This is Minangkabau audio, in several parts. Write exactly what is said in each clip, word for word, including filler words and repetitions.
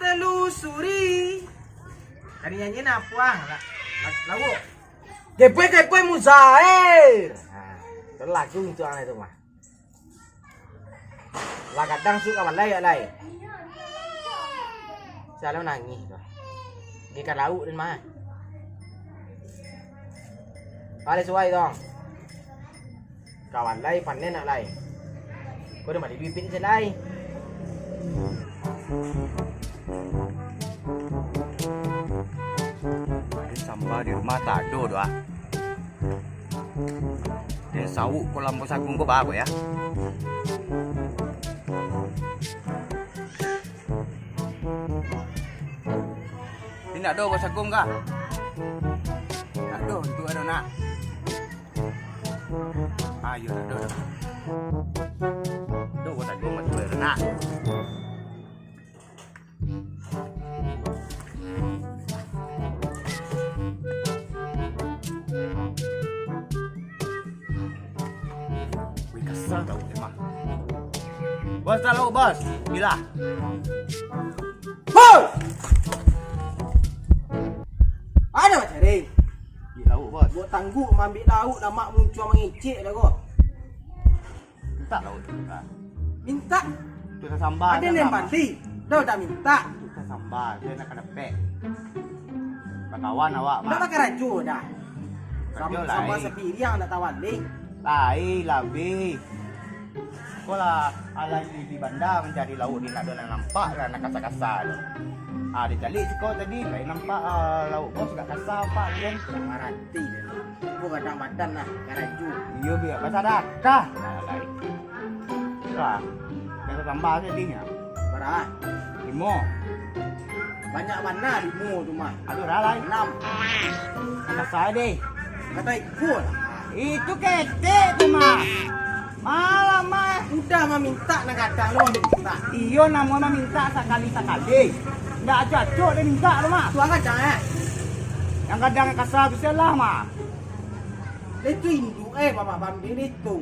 Telusuri. Tadi nyanyi napuang lah. Lagu. Kepoi, kepoi, Muzair. Nah, itu lagu itu, ah, itu mah. Lah kadang suka balai, lai. Selalu nangih tu. Di ka lauk den mah. Balik suai dong. Kawan lai panen nak lai. Kau dah mandi bibit je lai. Mungkin sampah di rumah tak ada doh, ah. Dia sauk ko lampu sagung ko bagus ya. Indak do basagung kah? Indak do, itu ado nak. Ayo, indak do, do. Do basagung, itu ado nak. Wih, kasar tau emang. Bos, tahu, Bos. Bila? Hoi! Ado cari. Di lauk, Bos. Buat tangguk, maambiak lauk, lamak muncuang mangecek dah ko. Mintak lauk tu, mintak. Mintak? Tu sasamba. Ado nan bali. Dah, dah mintak. Tu sasamba, tu nak ka dapek. Bakawan awak, Mak. Ndak bakarajo dah. Karajo lai. Samba sapiriang ndak tawali. Lai, labiah. Ko lah, alah di, di banda mancari lauk di nak ado nan nampak lah, nan kasa-kasa tu. Ah, dicaliak siko tadi, lain nampak, ah, lauk bos agak kasa, Pak, kan? Marati. Ko gadang badan lah, karajo. Iyo, biar basadakah. Nah, lai. Lah, biasa tambah sajo dinyo. Bara? Limo. Banyak bana limo tu mah. Aduh, lah, lai. Anam. Kasar deh. Kato iko lah. Itu ketek tu mah. Malah mah. Udah mamintak nan gadang lo mamintak. Iyo, namo mamintak sakali-sakali. Ndak acok-acok deh mintak tu mah. Tu ang gadang, eh? Nan gadang kasar tu salah mah. Itu induak, eh, bapak bambi itu.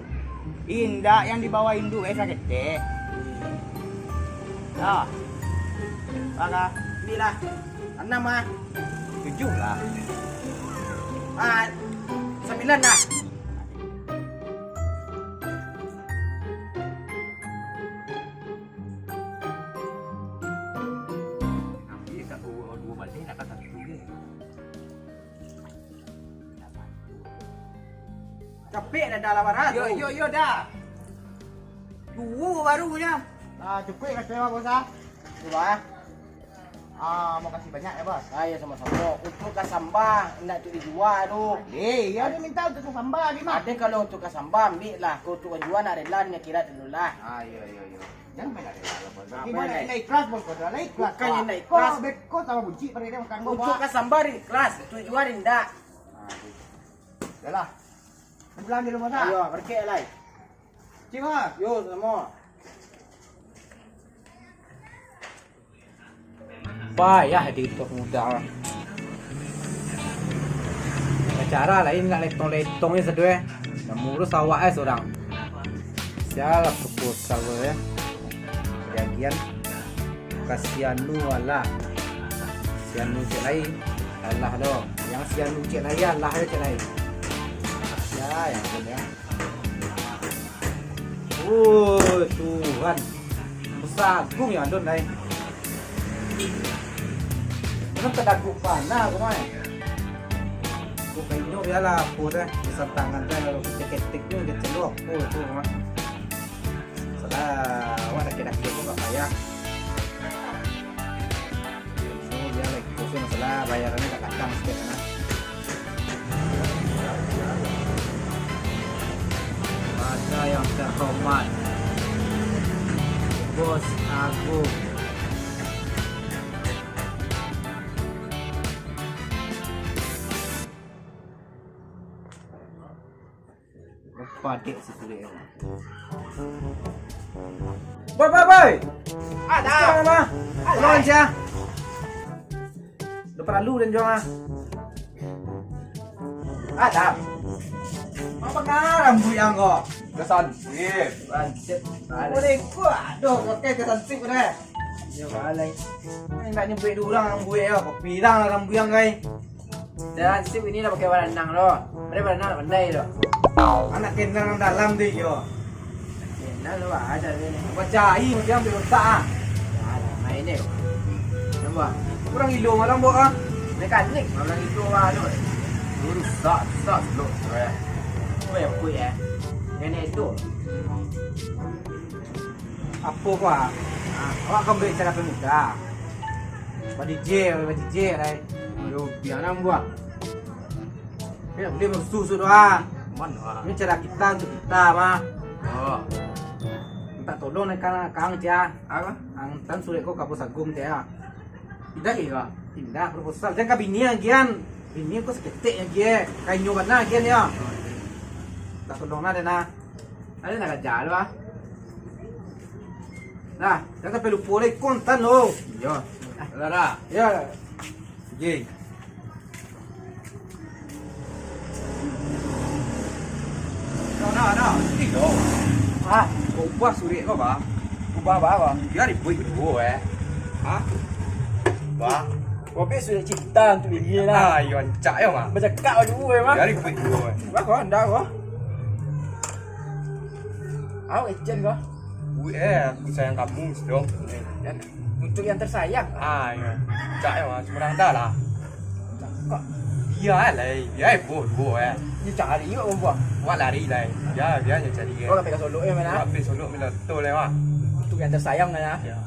Indak, yang di bawah induak, eh, saketek. Yo. Bara? Ambiak lah. Anam, ah. Tujuah lah. Ah, sambilan lah. Ambiak dak duo, duo baleh, nak ka satu je. Capek dah, dah lah, bara tu. Yo, yo, yo, dah. Duo baru nyo. Ah, cukuik lah, Bos, ah. Cubo, ah. Ah, makasih banyak ya, Bos. Ah, ya, samo-samo. Untuak ka samba, indak untuak dijua tu. Eh, iyo, ado mintak untuak ka samba, di mah. Ado kalau untuak ka samba, ambiak lah. Kalau untuak ka jua, nak rela, nak kiro dulu lah. Ah, iyo, iyo, iyo. Jan main rela lah, Bos. Nah, berarti Bos nak ikhlas, Bos. Kau dah lah ikhlas, Bos. Bukan yang nak ikhlas. Kau beko samo buncik, pada dia makan, Bos. Untuak ka samba ikhlas, untuak jua indak. Ah, iyo. Yalah. Pulang di rumah, tak? Ayo, berkek lai. Cik, Bos. Yo, samo. Payah di tu muda. Cara lain nak letong-letong ni sadue. Nak murus awak eh seorang. Sialah proposal tu ya. Bagian kasihan nu alah. Kasihan nu cek lain. Alah doh. Yang sian nu cek lain alah cek lain. Ya, ya, ya. Oh, Tuhan. Basagung ya, Don, lai. Kan tadaguak panah aku, mai. Kok kainyo bialah, aku teh. Pesan tangan teh, lalu ketik-ketik tu, dia celok. Oh, tu, mah. Salah, awak dakek-dakek tu tak payah. Ini dia lagi kosong masalah bayarannya tak kadang sikit sana. Pada yang terhormat Bos Agung. Padek si kulik. Boy, boy, boy. Ada. Sekarang mah. Ada. Tolong aja. Udah perlu dan jual ah. Ada. Apa ngarang bu yang kok? Kesansip. Kesansip. Boleh gua. Aduh, oke kesansip udah. Yo, balai. Nak nyebuik dek urang, urang buek yo. Kopi urang lah, urang buang, kai. Dan si ini lah pakai baranang lo. Pakai baranang lah pandai lo. Anak kenal nang dalam tu, yo. Kenal lo, ada ni. Baca ai, macam ambil otak, ah. Alah, main ni. Nampak? Urang gilo malam, Bok, ah. Mekanik, urang gilo malam. Rusak, rusak, blok, eh. Apa yang kuih, eh? Yang ni tu. Apo ko, ah? Ah, awak kan buek acara pemuda. Ba-D J, ba-D J, lai. Aduh, biar nang buah. Biar boleh bersusu doang. Mana, ah? Ini acara kita untuk kita, mah. Oh. Minta tolong nak kang, kang, cia. Apa? Ang tan surek ko ka Bos Agung, cia. Indak, iya. Indak, proposal. Jangan ka bini agian. Bini ko saketek agian. Kainyo bana agian, ya. Minta tolong nah, deh, nah. Ada nak kerja lu, ah? Nah, jangan sampai lupa lagi kontan lo. Yo. Lara. Ya. Ye. Dah, dah, dah. Ini kau. Ah, kau ubah surek kau, bah. Ubah apa, bah? Biar ibu-ibu, eh. Hah? Bah. Kau bes sudah cinta untuk dia lah. Ah, yo, ancak yo, mah. Bercakap dulu, eh, mah. Biar ibu-ibu, eh. Bah, kau anda kau. Au, ejen ko. Wih, eh, aku sayang kamu, sedong. Eh, kan? Untuk yang tersayang. Ah, iya. Cak, eh, sembarang dah lah. Cakap. Iya, lai. Iya, eh, boh, boh, eh. Dia cari juga, boh. Wah, lari, lai. Ya, dia yang cari, eh. Kau sampai ke Solok, eh, mana? Sampai Solok, bila betul, eh, wah. Untuk yang tersayang, kan, ya? Ya.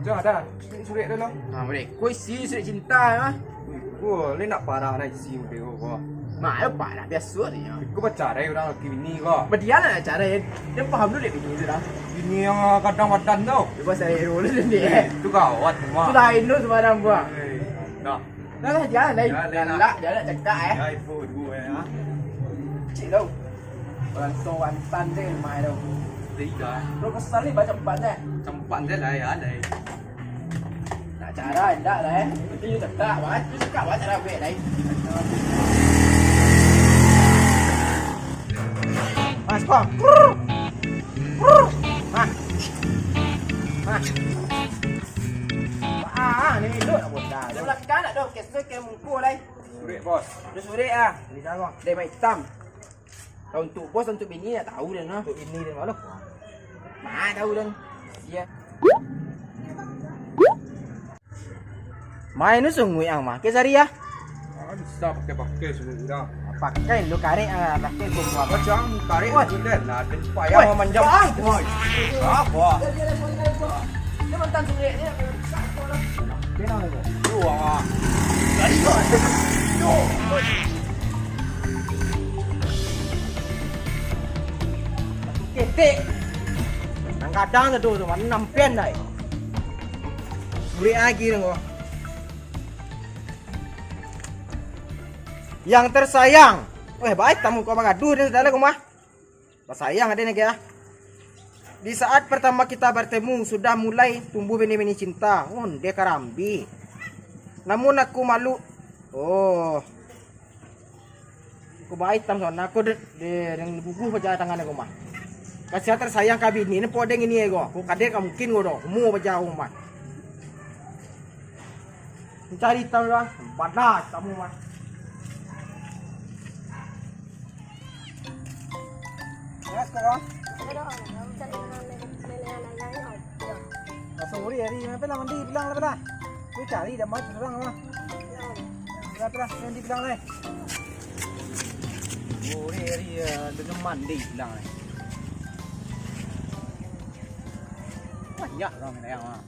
Dah, dah. Surek-surek dah lah. Ha, boleh. Kau isi surek cinta, ha? Wih, kau ni nak parah nak isi muka kau, kau. Mak, lu parah biasa ni, ya. Kau pacarai orang laki bini kau. Badialah nak carai. Dia paham dulu dek bini tu dah. Bini yang, ah, kadang badan tau. Dia pasal hero dulu dia. Eh, tu gawat, Mak. Tu lain tu sembarang buah. Eh, dah. Dah lah, jan lah. Jan lah. Galak, galak cakak, eh. Ya, ibu, ibu, eh, ha? Cik tau. Orang tua wantan je rumah tu. Tiga. Proposal ni baca empat je. Campak je lah, ya, lah. Nak cara indak lah, eh. Nanti you cakak, wah. You cakap, wah, cara buat lain. Mas, kau. Mas. Mas. Ah, ah, ni duduk nak botak. Di belakang nak dong, kes tu, kes mungkul, lai. Surek, bos. Dia surek, ah. Dia mak hitam. Kalau untuk bos, untuk bini, tak tahu dah, nah. Untuk bini dia malu. Mak tahu dah. Iya. Main tu sungguh ang mah. Kes hari, ya? Ah, bisa pakai-pakai sungguh dah. Pakai lu karek, ah, pakai sungguh apa? Macam karek. Wah. Sudah lah, dia payah. Woi, memanjang. Bang. Woi. Apa? Dia mantan surek ni. Kenal tu. Lu, ah. Dari kau. Yo. Ketek. Nang kadang tu, tu, mana nampian dai. Bulik lagi tu, kau. Yang tersayang. Weh, baik tamu kau bagaduh dan segala rumah. Basayang ade ni, ah. Di saat pertama kita bertemu, sudah mulai tumbuh benih-benih cinta. Onde karambi. Namun aku malu. Oh. Aku baik tam sana. Aku de, de, dengan guguh baca tangan aku mah. Kasihan tersayang ka bini ni, podeng ini ego. Aku kadek ka mungkin kau doh. Umur baca aku mah. Mencari tam lah. Badas kamu mah. Mas, kau? Langsung uri hari, apa lah mandi bilang lah, lah. Lu cari dah mati orang lah. Berapa lah mandi bilang lah. Uri hari, eh, dengan mandi bilang lah. Banyak orang yang, ah.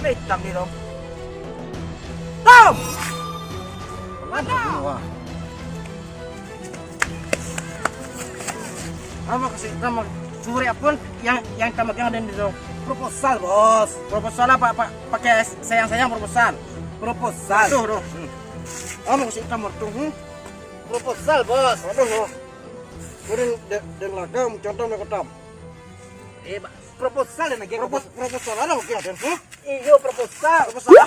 Hitam ni, Tom. Tom! Mana bunuh, ah? Apa kasih hitam? Surek pun yang, yang hitam yang ada di situ. Proposal, bos. Proposal apa, Pak? Pakai sayang-sayang proposal. Proposal. Tuh, tuh. Hmm. Apa kasih hitam tuh? Hmm? Proposal, bos. Aduh, bos. Udah, dan, dan lagam, contoh nak hitam. Eh, ba-, proposal dan lagi. Propos-, proposal ada mungkin ada, huh? Iyo, proposal. Proposal.